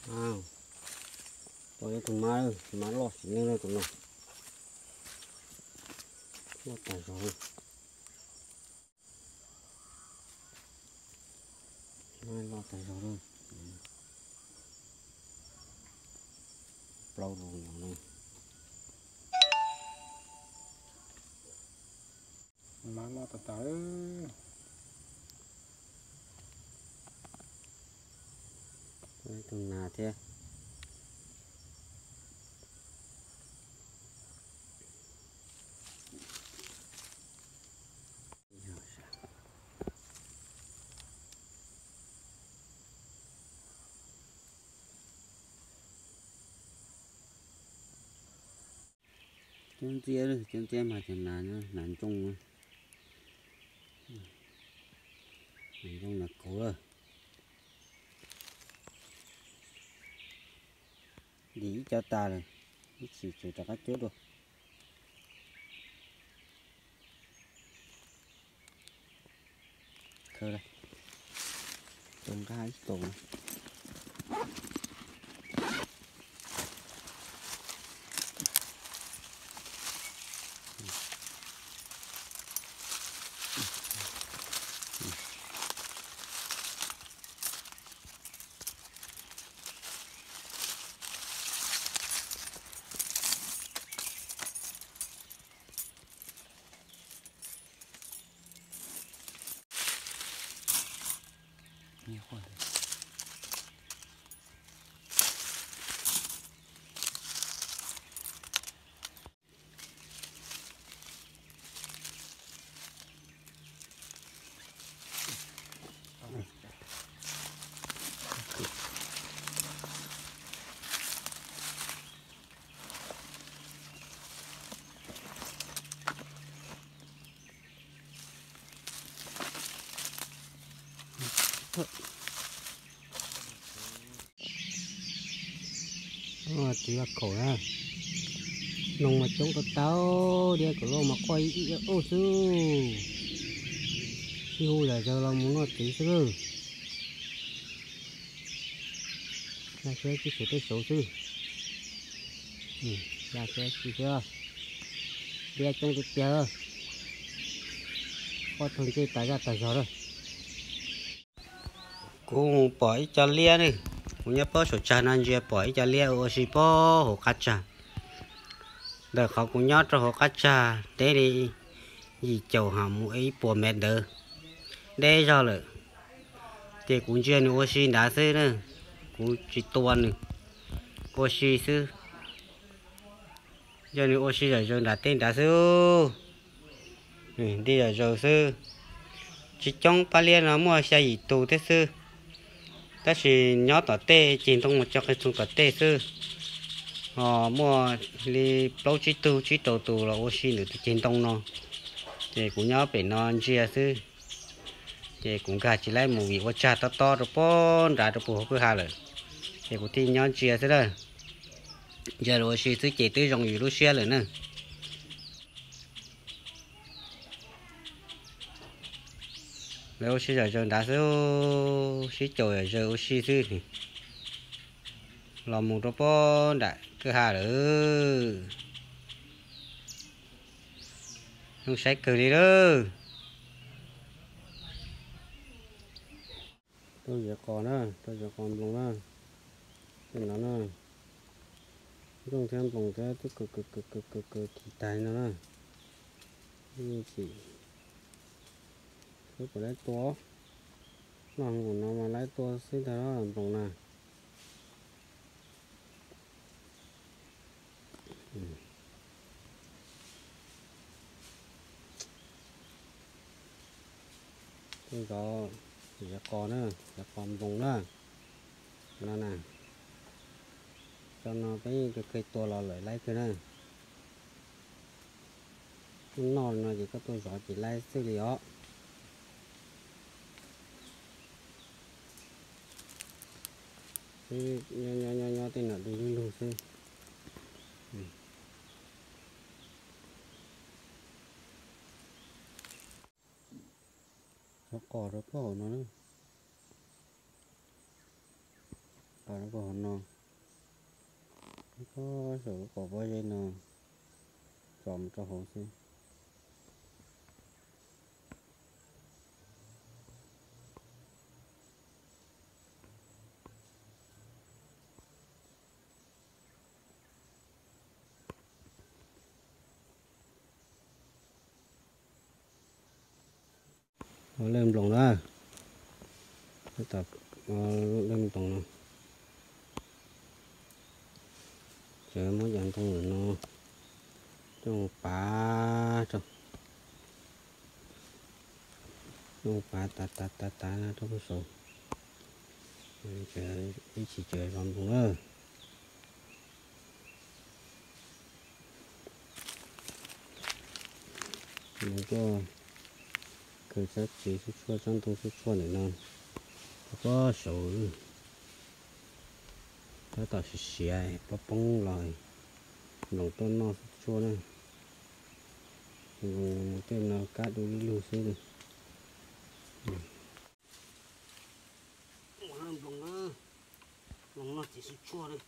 Au, pom ib tug mab, mab loj tsis neeg na tus no. Loj tas zog li. Mab loj tas zog li. Plaub lus no na. Mab loj tas tas. Tus nas thiab. Coob ntxiab, coob ntxiab mas cov nas, nas ntsooj, nas ntsooj nas kauv lawm. Dim ib co tas lawm, ib chim tseem rov qab cuab dua. Khaws lawm, tau nqaj ib kaus. Tsis yog kaum na, noog mas coob tau tau, diav kaum loj mas quaj ib ub xwb. Sib hu zom zaws los mus noj txiv xwb lawm. Laj siab sib xyuas tej saud xwb. Laj siab sib xyuas, diav coob tiag tiag, quaj thaug ntsej tas zaj tas zog lawm. Kuv mus pom ib co liab ne, kuv nyob pab saum tsag no ntsia pom ib co liab ua si pab hauv qab tsag. Ntawm qhov kuv nyob rau hauv qab tsag deb li yim caum ha mus ib puas mev ntawd, deb zog lawm. Ces kuv ntsia nws ua si nrad xwb na, kuv tsis tua nws, ua si xwb. Yog nws ua si zom zaws nram tej nrad xwb, nti zom zaws xwb. Tsis coob, pab liab no muaj xya yim tus thiab xwb, tab sis nyob tom tej ceg ntoo mus tso qeej txoog tom tej xwb. Ho muaj li plaub tsib tug tsib rau tus los ua si ntawm tus ceg ntoo no, ces kuv nyob pem no ntsia xwb. Ces kuv nkag tsis laib mus vim ua tsag tob tob rau pab nrad rau puag hauv kwj ha lawm, ces kuv thiaj nyob ntsia xwb na. Ntsia los ua si xwb ces twb zoo yus lub siab lawm na. Lawv ua si zom zaws nrad xwb, sib caum zom zaws ua si xwb. Los mus rau pab nram kwj ha lawm. Zoo saib kawg li lawm. Rau zem qos na, rau zem qos nploos na. Tej no na, nplooj thiab nploos thiab twb kawg kawg kawg kawg kawg kawg kis taig no na. Ib chim xwb puas laib tua, noj hmoov no mas laib tua xwb ntag nploos na. Tej zov zem qos na, zem qos nploos na. No na, cov no peb yeej kawg tua los lawm laib kawg na. Noj no ces koj tuaj zov ces laib xwb li os. Xwb, nyob nyob nyob tej nom du lug lug xwb. Zov qos rau pab hauv no na. Qos rau hauv no, rau saum lub qos pob zeb no, txo mus rau hauv xwb. Ua leej nploos na, tab tom ua leej nploos no, ces muab cov ntoo no coj pav, coj pav tav tav tav tav rau saud, ib chim ces zov nploos na. Nploos tuaj khaws tsob txiv tshuaj tshuaj, tsob ntoo tshuaj tshuaj ntawm no rau pob saud, tab tom siav siav poob poob los nploos tuaj noj tshuaj na. Nploos tej no kab du lug xwb. Ua leej nploos, nploos noj txiv tshuaj na.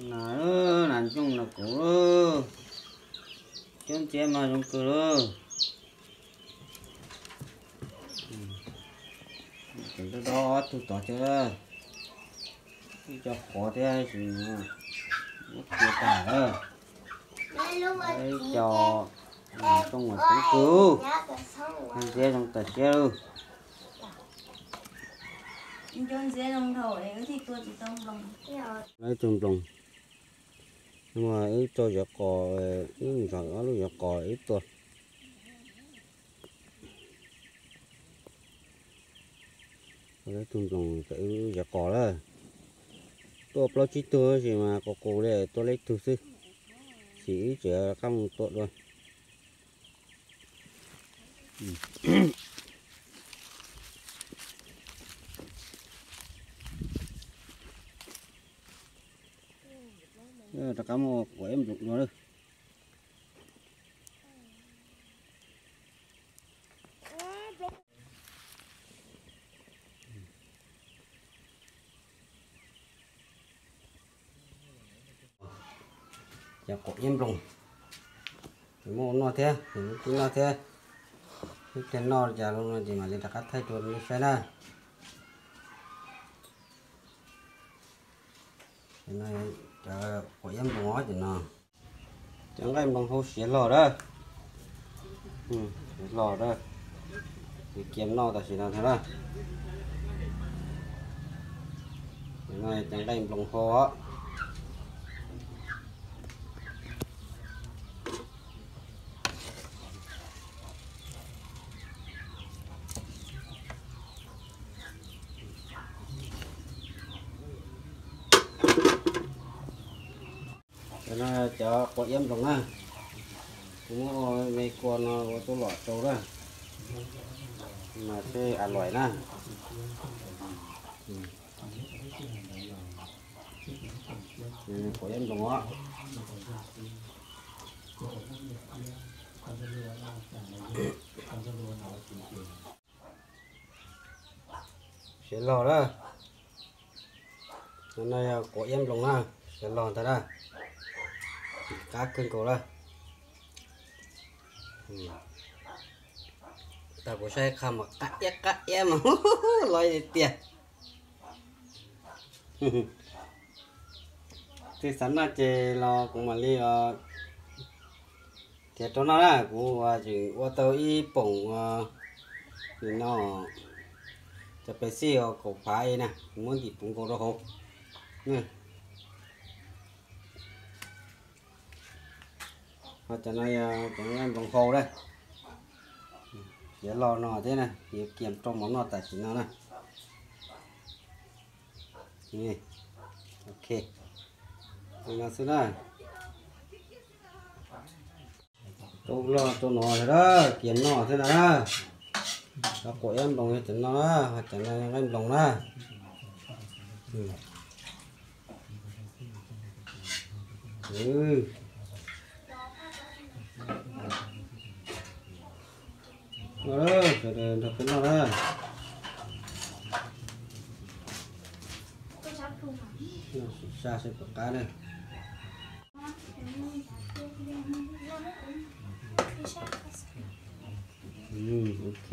Nas, nas ntsooj no kuv, coob ntxiab mas zoo kawg lauj. Tseem dob dob ob tug tod thiab, ib co qhuav thiab sis muab tua tag lawm. Ib co nas ntsooj mas coob kawg, coob ntxiab zoo tas siab lauj. Lawv ib tug nploos, wb tso zov qos, wb zov ob lub zov qos wb tua. Ib tug nploos, wb zov qos lawm, tua plaub tsib tug tab sis mas qus qus li tua ib tug xwb, sim wb tseem rov qab mus tua dua. Rov qab mus ua ib nploos dua lawm. Cov quav iab nploos, muab ua noj thiab, muab tib noj thiab. Ib pliag noj li cas los no ces mam li rov qab thaij rau nej saib na. Cov quav iab nploos os, cov no, cov nqaij nploos hau siav hlo lawm, siav hlo lawm, cia noj tam sim no thiab na. Cov no cov nqaij nploos hau os. Cov quav iab nploos na, kuv muab me kua no ua tuaj lom rau na, mas thiaj a luam na. Quav iab nploos os. Siav log na. No yog quav iab nploos na, siav log ntag na. Qab kawg nkaus na. Tau kuv saib qha mas qab iab qab iab mas loj tiag tiag. Twb xav noj ces los kuv mam li thiaj rau noj na. Kuv tseem ua tau ib poom, nim no cov pes xij kaum phav na, kuv muab ntim puv nkaus rau hauv. Ho cov no yog cov nploos hau na, siav log no thiab na, yuav kiag rau mov noj tam sim no na. Ok, li no xwb na. Rau log rau no thiab na, kiag noj thiab na. Cov quav iab nploos yog cov no na, ho cov no yog nqaij nploos na. Sawv daws nrog peb noj na. Noj sim sab seb puas qab na. Ok.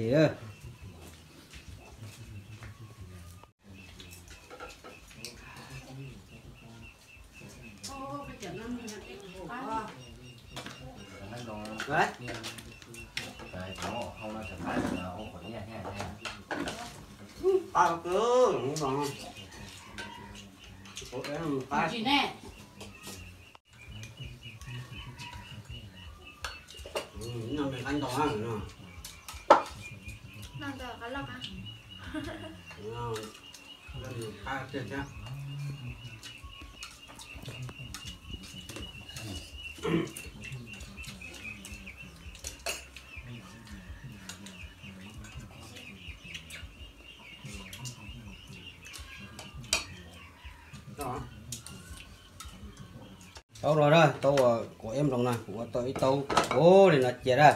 Taub los na, taub uas quav iab nploos na, kuv ua tau ib taub ua li no cia na.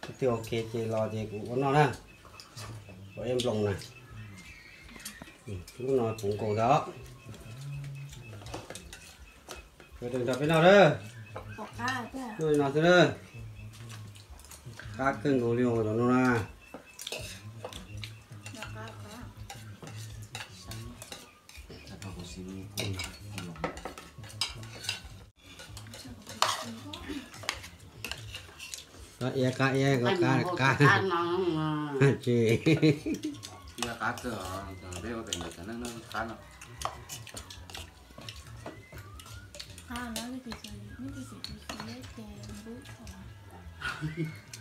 Twb ok ces los ces kuv ua noj na. Quav iab nploos na. Lub no puv nkaus ntag. Sawv daws nrog peb noj na. Noj li no xwb na. Qab kawg nkaus li os cov no na. Qab iab qab iab, qab qab qab. Tsis.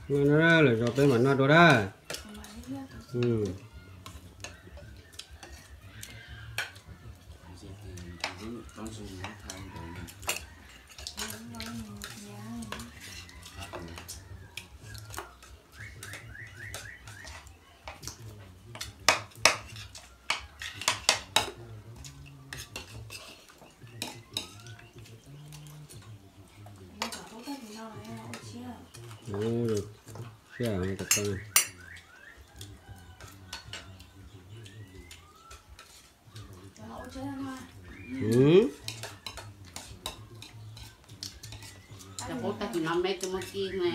Lwm zaus peb mam noj dua na. Cov qub tag kis no me tus muaj kis ne.